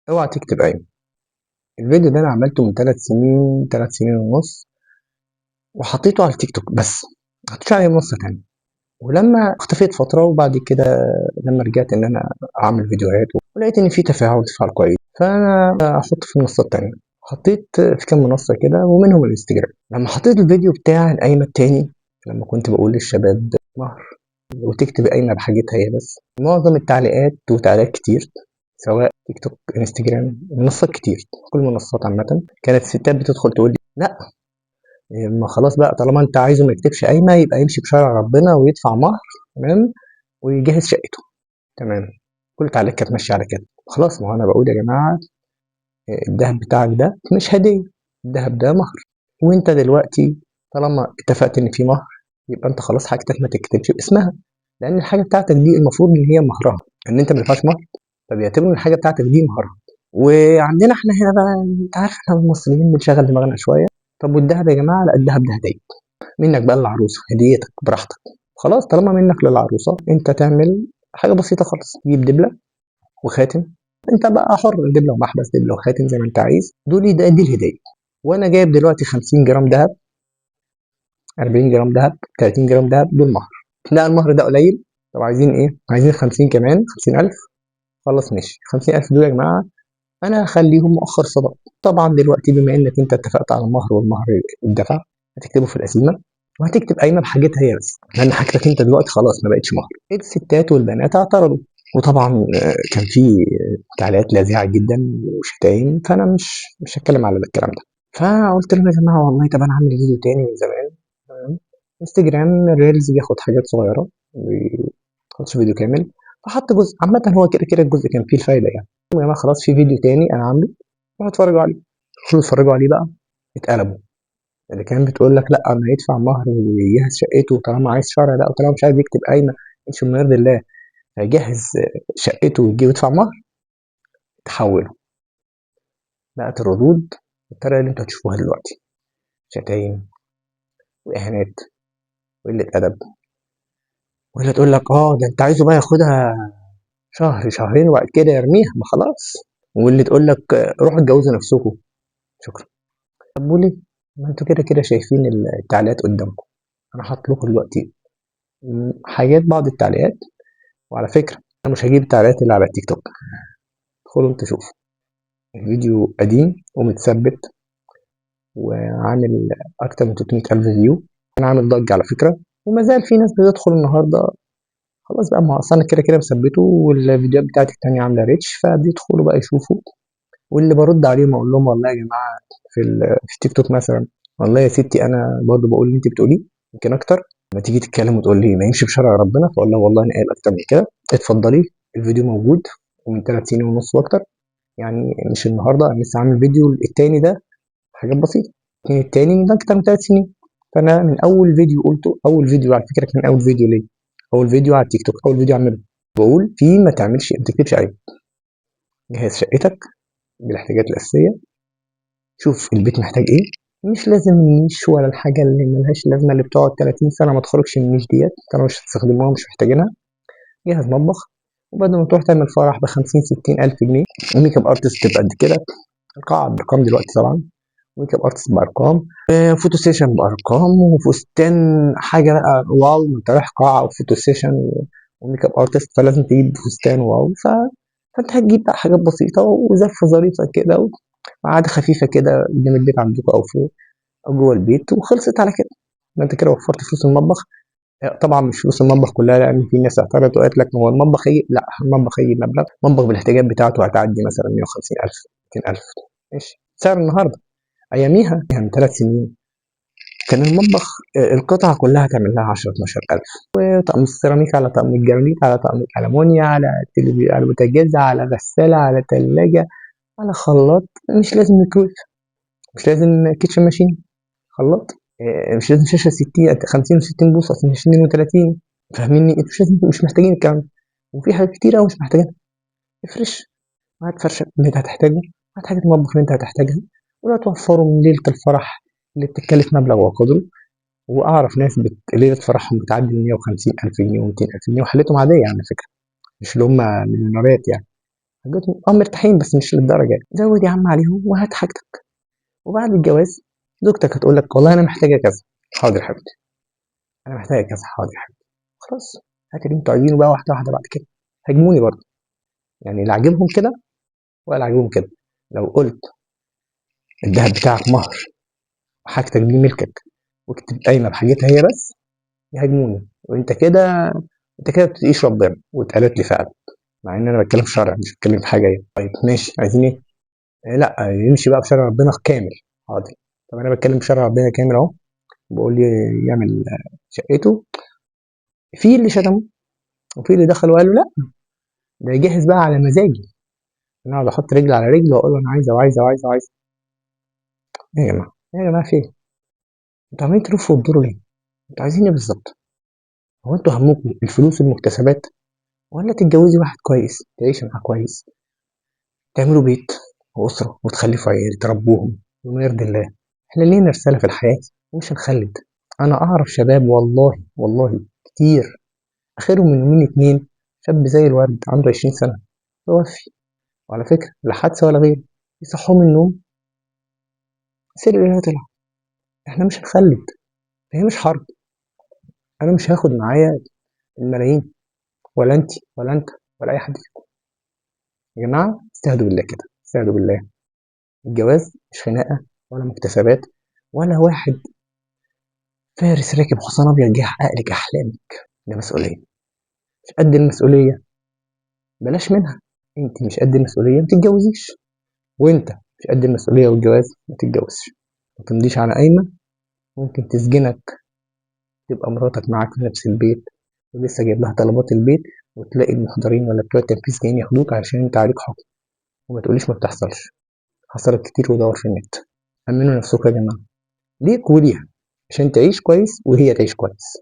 اوعى تكتب قايمة. الفيديو ده انا عملته من 3 سنين، 3 سنين ونص، وحطيته على التيك توك بس، ما حطيتش على منصة تانية. ولما اختفيت فترة وبعد كده لما رجعت ان انا اعمل فيديوهات ولقيت ان في تفاعل كويس، فانا احط في المنصة التانية. حطيت في كام منصة كده ومنهم الانستجرام. لما حطيت الفيديو بتاع القايمة التاني، لما كنت بقول للشباب مهر وتكتب قايمة بحاجتها هي بس، معظم التعليقات وتعليقات كتير سواء تيك توك، انستجرام، منصات كتير، كل المنصات عامة، كانت الستات بتدخل تقول لي لا ما خلاص بقى، طالما انت عايزه ما يكتبش قايمة يبقى يمشي بشرع ربنا ويدفع مهر، تمام، ويجهز شقته، تمام. كل التعليقات كانت ماشية على كده. خلاص، ما هو انا بقول يا جماعة الذهب بتاعك ده مش هدية، الذهب ده مهر، وانت دلوقتي طالما اتفقت ان في مهر يبقى انت خلاص حاجتك ما تكتبش باسمها، لان الحاجة بتاعتك دي المفروض ان هي مهرها، ان انت ما دفعتش مهر فبيعتبروا ان الحاجة بتاعتك دي مهرها. وعندنا احنا هنا بقى انت عارف احنا المصريين بنشغل دماغنا شوية. طب والذهب يا جماعة؟ لا الذهب ده هديه منك بقى للعروسه، هديتك براحتك. خلاص طالما منك للعروسه انت تعمل حاجة بسيطة خالص، تجيب دبله وخاتم، انت بقى حر، دبله ومحبس، دبله وخاتم، زي ما انت عايز، دول ده دي الهدية. وانا جايب دلوقتي 50 جرام ذهب، 40 جرام ذهب، 30 جرام ذهب، دول مهر. لا المهر ده قليل، طب عايزين ايه؟ عايزين 50 كمان، 50000. خلاص ماشي، 50000 دول يا جماعة انا هخليهم مؤخر صداق. طبعا دلوقتي بما انك انت اتفقت على المهر والمهر اتدفع، هتكتبه في القسيمه وهتكتب قايمة بحاجتها هي بس، لان حاجتك انت دلوقتي خلاص ما بقتش مهر. الستات والبنات اعترضوا، وطبعا كان في تعليقات لاذعه جدا وشتايم، فانا مش هتكلم على الكلام ده. فقلت لهم يا جماعة والله طب انا عامل فيديو تاني من زمان، تمام، انستجرام reels بياخد حاجات صغيرة، ما بياخدش فيديو كامل، فحط جزء. عامة هو كده كده الجزء كان فيه الفايدة يعني. يا جماعة خلاص في فيديو تاني انا عامله، روحوا اتفرجوا عليه. روحوا اتفرجوا عليه بقى، اتقلبوا. اللي كان بتقول لك لا انا هيدفع مهر ويجهز شقته طالما عايز شرع، لا وطالما مش عايز يكتب قايمة مش ما يرضي الله هيجهز شقته ويجي ويدفع مهر، تحولوا بقت الردود بالطريقة اللي انتوا هتشوفوها دلوقتي، شتايم واهانات وقلة ادب، واللي تقول لك ده انت عايزه بقى ياخدها شهر شهرين وبعد كده يرميها، ما خلاص. واللي تقول لك روحوا اتجوزوا نفسكم، شكرا. طب وليه؟ ما انتوا كده كده شايفين التعليقات قدامكم. انا حاطط لكم دلوقتي حاجات، بعض التعليقات، وعلى فكرة انا مش هجيب التعليقات اللي على التيك توك، ادخلوا انتوا شوفوا. الفيديو قديم ومتثبت وعامل اكتر من 300,000 فيو، انا عامل ضجه على فكرة، وما زال في ناس بتدخل النهارده. خلاص بقى، ما هو اصل انا كده كده مثبتة، والفيديوهات بتاعتي التانية عامله reach، فبيدخلوا بقى يشوفوا. واللي برد عليهم اقول لهم والله يا جماعة في التيك توك مثلا، والله يا ستي انا برضه بقول اللي انت بتقوليه يمكن اكتر. لما تيجي تتكلم وتقول لي ما يمشي بشرع ربنا، فاقول لها والله انا قايل اكتر من كده، اتفضلي الفيديو موجود ومن 3 سنين ونص واكتر، يعني مش النهارده، انا لسه عامل فيديو التاني ده حاجات بسيطة، التاني ده اكتر من 3 سنين. فانا من اول فيديو قلته، اول فيديو على فكرة كان اول فيديو ليه، اول فيديو على التيك توك، اول فيديو اعمله بقول فيه ما تعملش، ما تكتبش عيب، جهز شقتك بالاحتياجات الاساسية، شوف البيت محتاج ايه، مش لازم النيش ولا الحاجة اللي ملهاش لازمه اللي بتقعد 30 سنة ما تخرجش من النيش ديت، طالما مش هتستخدموها ومش محتاجينها. جهز مطبخ، وبدل ما تروح تعمل فرح بخمسين ستين ألف جنيه و makeup artist تبقى قد كده، القاعة بأرقام دلوقتي طبعا، makeup artist بأرقام، photo session بأرقام، وفستان حاجة بقى wow، انت رايح قاعة و photo session و makeup artist فلازم تجيب فستان wow. فانت هتجيب بقى حاجات بسيطة وزفة ظريفة كده وقعدة خفيفة كده قدام البيت عندكم أو فوق أو جوه البيت، وخلصت على كده. ما انت كده وفرت فلوس المطبخ. طبعا مش فلوس المطبخ كلها، لان في ناس اعترضت وقالت لك هو المطبخ ايه؟ لا المطبخ ايه مبلغ، المطبخ بالاحتياجات بتاعته هتعدي مثلا 150,000 200,000، ماشي سعر النهارده. اياميها يعني من 3 سنين كان المطبخ القطعة كلها تعمل لها 10 12000، وطقم السيراميك على طقم الجرانيت على طقم الالومنيا على تلفزيون على بوتاجاز على غسالة على ثلاجه على خلاط، مش لازم ميكرويف، مش لازم kitchen machine خلاط، مش لازم شاشة 50 و60 بوصه، مش 32، فاهميني؟ انتوا مش لازم، مش محتاجين الكلام ده، وفي حاجات كتير قوي مش محتاجينها. افرش، هات فرشه اللي انت هتحتاجه، هات حاجة المطبخ اللي انت هتحتاجها، ولا توفروا من ليلة الفرح اللي بتتكلف مبلغ وقدره. واعرف ناس ليلة فرحهم بتعدي 150,000 جنيه و200,000 جنيه، وحالتهم عادية على فكرة، مش اللي هم مليونيرات يعني، حاجتهم مرتاحين بس مش للدرجة يعني. زود يا عم عليهم وهات حاجتك. وبعد الجواز زوجتك هتقول لك والله أنا محتاجة كذا، حاضر يا حبيبتي، أنا محتاجة كذا، حاضر يا حبيبتي، خلاص هات اللي أنتوا عايزينه بقى واحدة واحدة. بعد كده هاجموني برضه، يعني لا عاجبهم كده ولا عاجبهم كده. لو قلت الذهب بتاعك مهر وحاجتك دي ملكك واكتب قايمة بحاجتها هي بس، يهاجموني وانت كده، انت كده بتقيش ربنا. واتقالت لي فعلا، مع ان انا بتكلم في شرع مش بتكلم في حاجة يعني. طيب ماشي، عايزين ايه؟ لا يمشي بقى بشرع ربنا كامل. حاضر، طب انا بتكلم بشرع ربنا كامل اهو، بقول لي يعمل شقته. في اللي شتمه وفي اللي دخل وقالوا لا ده يجهز بقى على مزاجي، انا اقعد احط رجل على رجل واقول له انا عايزه وعايزه وعايزه وعايزه. ايه يا جماعة، ايه يا جماعة، في ايه؟ انتوا عمالين تلفوا وتدوروا ليه؟ انتوا عايزين ايه بالظبط؟ هو انتوا همكم الفلوس والمكتسبات، ولا تتجوزي واحد كويس تعيشي معاه كويس، تعملوا بيت واسره وتخلفوا عيال تربوهم بما يرضي الله؟ احنا لينا رسالة في الحياة ومش هنخلد. انا اعرف شباب والله والله كتير، اخرهم من يومين 2 شاب زي الورد عنده 20 سنة توفي، وعلى فكرة لا حادثه ولا غيره، يصحوه من النوم سر الله طلع. احنا مش هنخلد، هي مش حرب، انا مش هاخد معايا الملايين، ولا انت ولا انت ولا اي حد فيكم. يا جماعة استهدوا بالله كده، استهدوا بالله. الجواز مش خناقه ولا مكتسبات ولا واحد فارس راكب حصان ابيض جه يحقق لك احلامك. ده مسؤولية، مش قد المسؤولية بلاش منها. انت مش قد المسؤولية ما تتجوزيش، وانت مش قد المسؤولية والجواز ما تتجوزش. ما تمضيش على قايمة ممكن تسجنك، تبقى مراتك معاك في نفس البيت ولسه جايب لها طلبات البيت، وتلاقي المحضرين ولا بتوع التنفيذ جايين ياخدوك عشان انت عليك حكم. وما تقوليش ما بتحصلش، حصلت كتير ودور في النت. امنوا نفسكم يا جماعة، ليك وليها، عشان تعيش كويس وهي تعيش كويس.